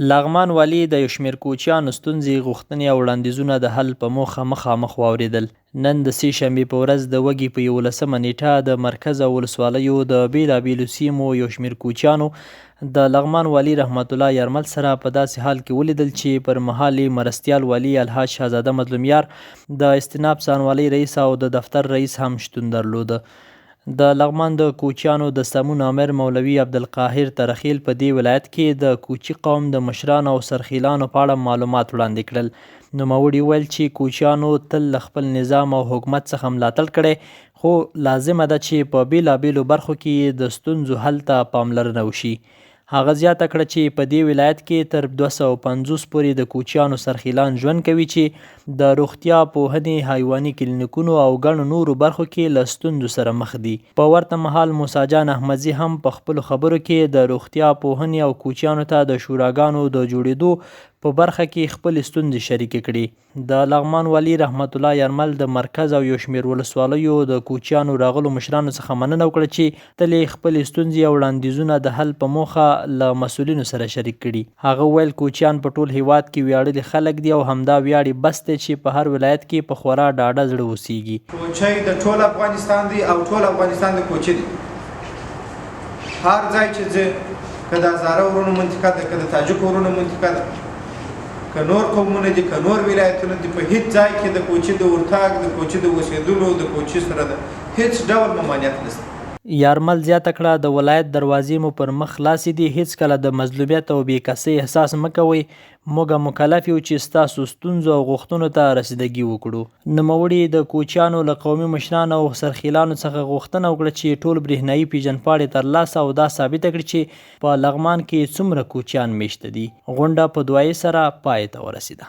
لغمان والي د یو شمېر کوچیانو ستونزې، غوښتنې او وړاندیزونه د حل په موخه مخامخ واورېدل. نن د سې شنبې په ورځ د وږي په 11مه نېټه د مرکز او ولسوالیو د بېلابېلو سیمو یو شمېر کوچیانو د لغمان والي رحمت الله یارمل سره په داسې حال کې ولیدل چې پر مهال یې مرستیال والي الحاج شهزاده مظلوم یار، د استیناف څارنوالۍ رئیس او د دفتر رئیس هم شتون درلود. د لغمان د کوچیانو د سمون آمر مولوي عبدالقاهر تره خېل په دې ولایت کې د کوچي قوم د مشرانو او سرخېلانو په اړه معلومات وړاندې کړل. نوموړي وویل چې کوچیانو تل له خپل نظام او حکومت څخه ملاتړ کړی، خو لازمه ده چې په بېلابېلو برخو کې یې د ستونزو حل ته پاملرنه وشي. هغه زیاته کړه چې په دې ولایت کې تر 250 پورې د کوچیانو سرخیلان ژوند کوي چې د روغتیا، پوهنې، حیواني کلینیکونو او ګڼو نورو برخو کې له ستونزو سره مخ دي. په ورته مهال موسی جان احمدزي هم په خپلو خبرو کې د روغتیا، پوهنې او کوچیانو ته د شوراګانو د جوړېدو په برخه کې خپلې ستونزې شریکې کړې. د لغمان والي رحمت الله یارمل د مرکز او یو شمېر ولسوالیو د کوچیانو راغلو مشرانو څخه مننه وکړه چې تل یې خپلې ستونزې او وړاندیزونه د حل په موخه له مسؤلینو سره شریک کړي. هغه وویل، کوچیان په ټول هېواد کې ویاړلي خلک دي او همدا ویاړ یې بس دی چې په هر ولایت کې په خورا ډاډه زړه اوسېږي. کوچی د ټول افغانستان دی او ټول افغانستان د کوچي دی. هر ځای چې ځې، که د هزاره ورونو منطقه ده، که د تاجکو ورونو منطقه ده، که نور قومونه دي، که نور ولایتونه دي، په هیڅ ځای کې د کوچي د ورتګ، د کوچي د اوسېدلو، د کوچي سره د هیڅ ډول ممانعت نشته. یارمل زیاته کړه، د ولایت دروازې مو پر مخ خلاصې دي، هیڅکله د مظلومیت او بې کسۍ احساس مه کوئ، موږ مکلف یو چې ستاسو ستونزو او غوښتنو ته رسیدګي وکړو. نوموړي د کوچیانو له قومي مشرانو او سرخیلانو څخه غوښتنه وکړه چې ټول برېښنايي پېژندپاڼې ترلاسه او دا ثابته کړي چې په لغمان کې څومره کوچیان میشته دي. غونډه په دعایې سره پای ته ورسیده.